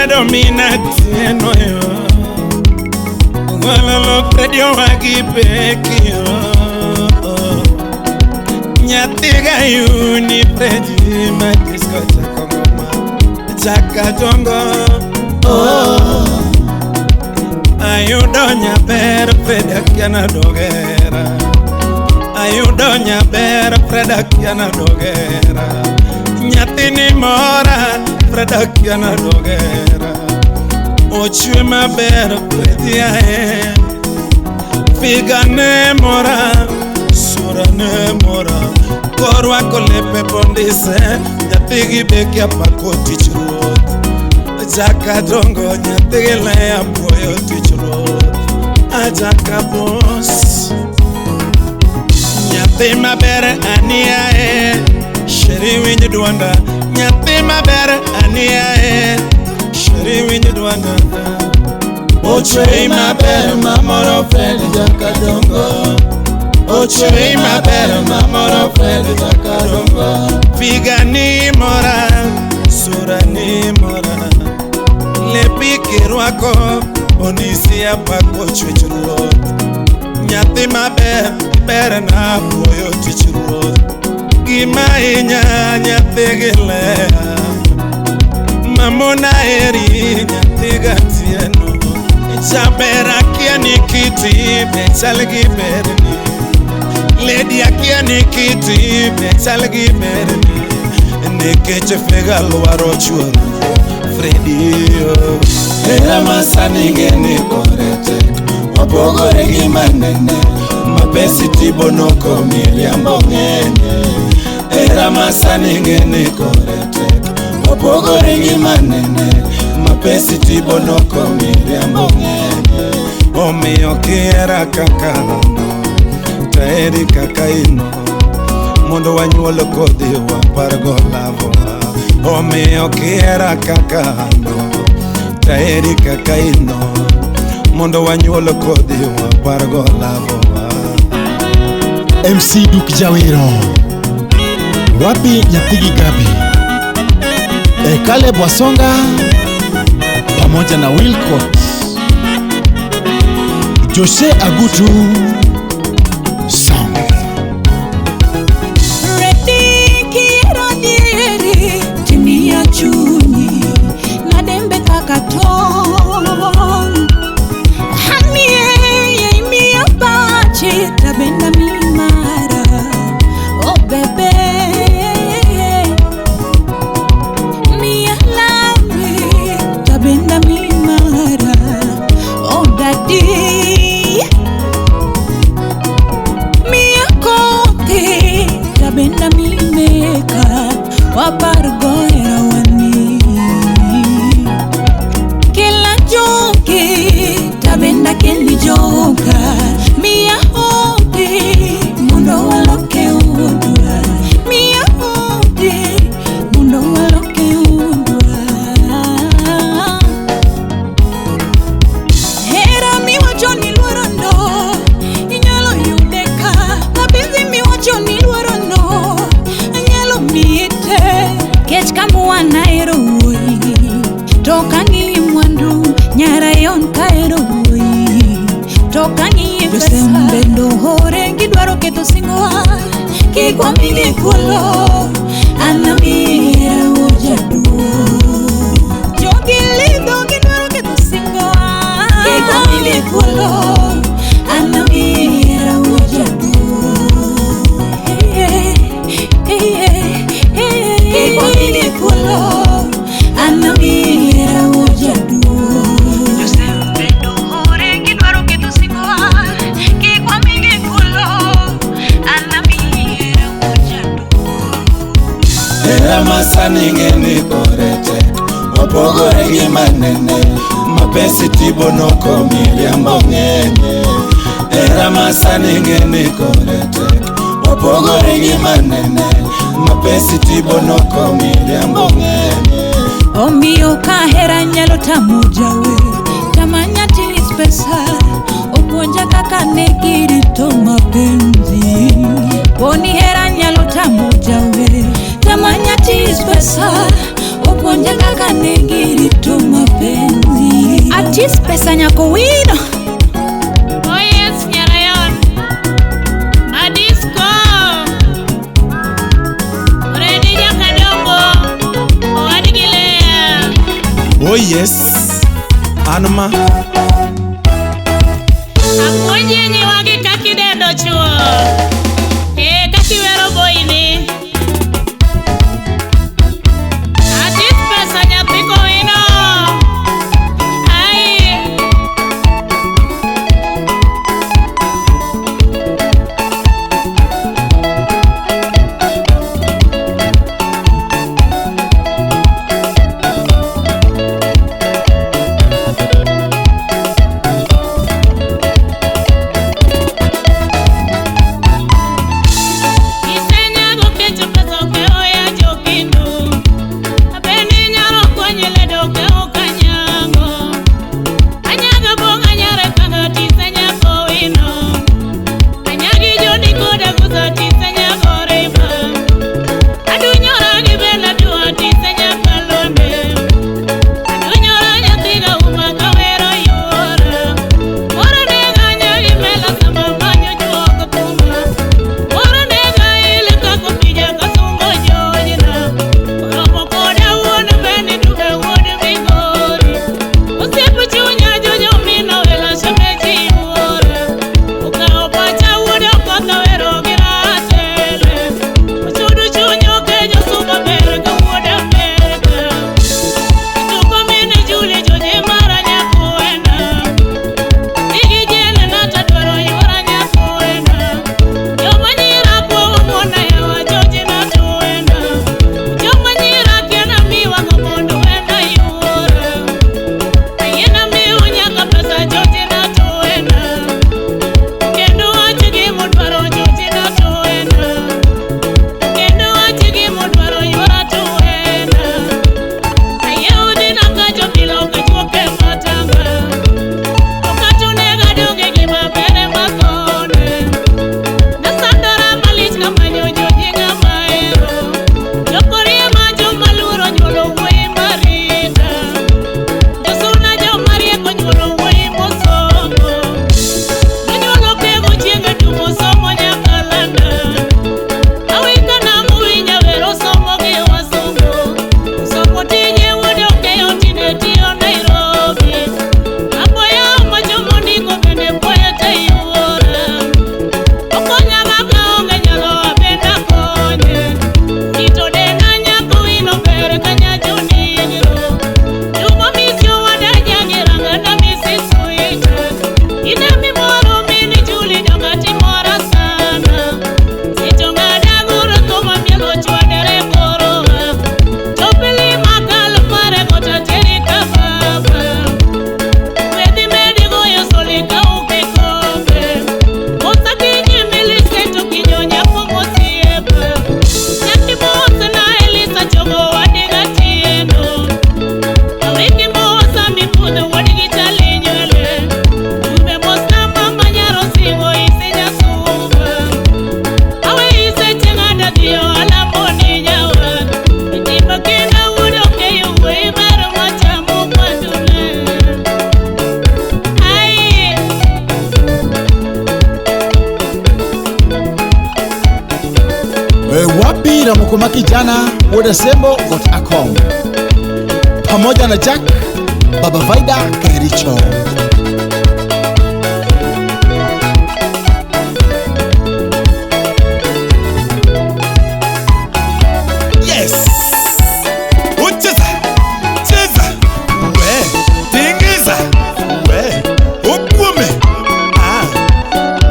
Fredo mina tieno yo. Ololo Fredo wagi peki yo. Nyathi gayuni Fredi ma disco chako ngoma Jakadongo. Oh, ayudo nyaber Freda kiana dogera. Ayudo nyaber Freda kiana dogera. Nyathini mora Freda kiana dogera. Ochwe maber Fredi ae. Figa ne mora, sura ne mora. Korwako lepe bondise, nyathigi be kia pako tich ruoth. Jakadongo nyathigi le apuoyo tich ruoth. Ajaka boss. Nyathi maber aniae, sheri winj dwonda. Nyathi maber aniae, sheri winj dwonda. Ochwe maber mamoro Fred Jakadongo. Ochwe maber mamoro Fred Jakadongo. Figa ni mora, sura ni mora. Lepi kirwako, onisi apako chwech ruoth. Nyathi maber, ber na apuoyo tich ruoth. Gima hinya nyathi gi leya. Mamona eri nyathi gatieno. Jaber akia ni kiti be chal gi berni. Lady akia ni kiti be chal gi berni. Nikech figa lwaro chuoro Fredi yo. Hera masani ng'eni kore tek, opogore gi manene. Mapesi tibo noko miriambo ng'enye. Hera masani ng'eni kore tek, opogore gi manene. Mapesi tibo noko miriambo ng'enye. Omiyo kihera kaka ano, taheri kaka ino. Mondo wanyuol kodhi wapargo lavowa. Omiyo kihera kaka ano, taheri kaka ino. Mondo wanyuol kodhi wapargo lavowa. MC Duk Jawero. Wapi nyathigi Gabi? E Caleb Wasonga pamoja na Wilcott. Jose Agutu Song. Redi kiero dieri timia chunyi nadembe kaka tong. Hamie imia pache tabenda mimara. Oh bebe mia lami tabenda mimara. Oh daddy mia kote tabenda mimeka wapargoera wani. Kila joke tabenda keli joka mia ode mundo waloke udwa. Mia ode mundo waloke udwa. Hera miwacho ni luoro no inyalo yude ka. Mapenzi miwacho ni luoro no anyalo miyi te. Kech kamwana ero wuoyi to kang'iyi mwandu nyara yon kaero wuoyi to kang'iyi pesa. Josembendo hore gidwaro ketho singowa kik wamigi thuolo anamiyi jaduong'. Jogi lidho gidwaro ketho singowa kik wamigi thuolo anamiyi jaduong'. Kik wamigi thuolo anamiyi jaduong'. Josembendo hore gidwaro ketho singowa kik wamigi thuolo anamiyi jaduong'. Hera masani ng'eni kore tek, opogore gi manene. Mapesi tibo noko miriambo ng'enye. Hera masani ng'eni kore tek, opogore gi manene. Mapesi tibo noko miriambo ng'enye. Omiyo ka hera nyalo tamo jawer, tamanya tis pesa. Opuonja kaka ne girito mapenzi. Poni hera nyalo tamo jawer, tamanya tis pesa. Opuonja kaka ne girito mapenzi. Atis pesa nyako wino. Oh yes, Nyarayon. Madisco. Ready Jakadongo. Owadgi Leah. Oh yes, an ma. Apuonji nyiwagi kaka idendo chuo. Eh, kaka iwero boyni. Atis pesa nyathi kowino. Ai. Isenyago kecho pesa okewo ya jokindu. Abende nyalo konyi ledo okewo kanyango. Anyaga bong' anyare kanga tisenyago wino. Anyagi joni koda gusa tisenyago riba. Adunyora gi benda duwa tisenyago londe. Adunyora nyathiga uma kawero yuora. Moro nega nyagi mela sama manyo juogo kuma. Moro nega ile kako pija kasungo jojina. Oromo koda wuon bendi duga wuod Migori. Osiep chunya jojo mino welo shemeji wuora. Okawo pacha wuod Okoth owero gi ratele. Ochudo chuny okejo suba ber ka wuod Amerka. Ituko mine Julie joje mara nyakoena. Nigi jene nata dwaro yuora nyakoena. Joma nyira kuowo mona yawa joje na tuena. Joma nyira kiana miwa go mondo wenda yuora. Ayiena miu nyaka pesa joje na tuena. Kendo wach gimodwaro joje na tuena. Kendo wach gimodwaro yuora tuena. Ayiewo dina kacho pilo kachuoke matanga. Okatunega donge gima bere makone. Nasandora malich kamanyo joji ng'ama ero. Jokoriema joma luoro nyuolo wuoyi marita. Josuna joma riek onyuolo wuoyi mosomo. Nonyuolo kego chieng' dumo somo nyaka London. Awika nam winja wero somo gi wasungu. Somo tije wuod Okeyo tinde tiyo Nairobi. Apoya machomo ndiko bende poeta yuora. Okonya kaka onge nyalo abenda konye. Rito denda nyako wino ber ka nyajonigro. Juma misi owada jangiranga na misi suita. Ine mimoro mini Juli donga timora sana. Sichongada guro thuma mielo chwadere korowa. Chopili makal mare kota teri ka baba. Wedhi medi goyo soli ka ukikombe. Osakinyi milisento kinyonya pomosiepa. Nyaki mos na Elisa chogo wadiga tieno. Awiki mosa mipudho wadgi chalinywele. Ube mos na mama nyaro singo isinya suba. Awe isecheng'ada dhiyo alamo ni nyawa. Itimo kinda wuod Okeyo wuoyi ber machamo mwandune. Ai. Wapi Ramoko ma kijana wuod Asembo got Akong pamoja na Jack Baba Vaida Kericho. Yes! Ucheza, cheza, we, tingiza, we, ukume. Ah,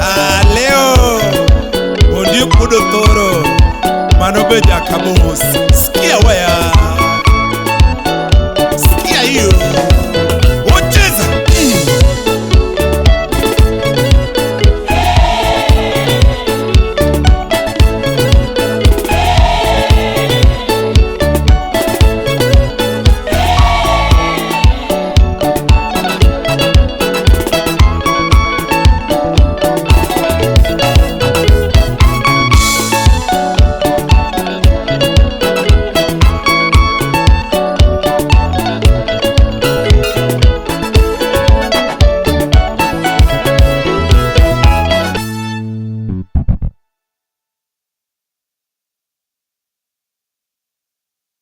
ah, leo ondiek wuod Othoro, mano be jakabos.